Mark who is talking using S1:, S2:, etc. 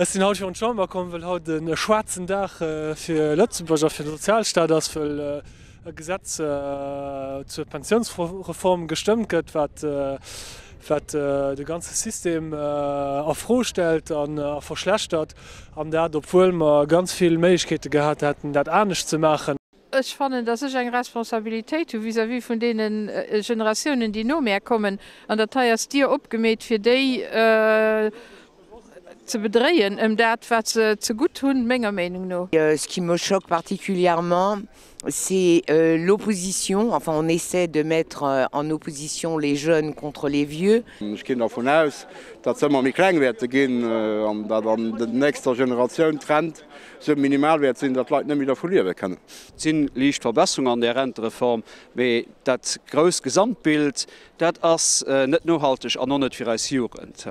S1: Ech sinn haut virun d'Chamber komm, wëll haut e schwaarzen Dag fir Lëtzebuerg a fir de Sozialstaat ass, wëll e Gesetz zur Pensiounsreform gestëmmt gëtt, wat wat de ganze System a Fro stellt a verschlechtert, an dat obwuel mer ganz vill Méiglechkeete gehat hätten, dat anescht ze maachen.
S2: Ech fannen, dass ech eng Responsabilitéit hu vis-à-vis vun deene Generatiounen, déi no mär kommen, an dat hei ass d'Dier opgemeet, fir déi ze bedréien ëm dat, wat se zegutt hunn, menger Meenung no.
S3: Ce qui me choque particulièrement, c'est l'opposition, enfin on essaie de mettre en opposition les jeunes contre les vieux.
S4: Ech ginn dervun aus, datt se ëmmer méi kleng wäerte ginn an datt an der nächster Generatioun d'Rent sou minimal wäert sinn, datt d'Leit net méi dervu liewe kënnen.
S5: Et si liicht Verbesserungen an där Rentereform, mee dat grousst Gesamtbild, dat ass net nohalteg an och net fir eis Jugend.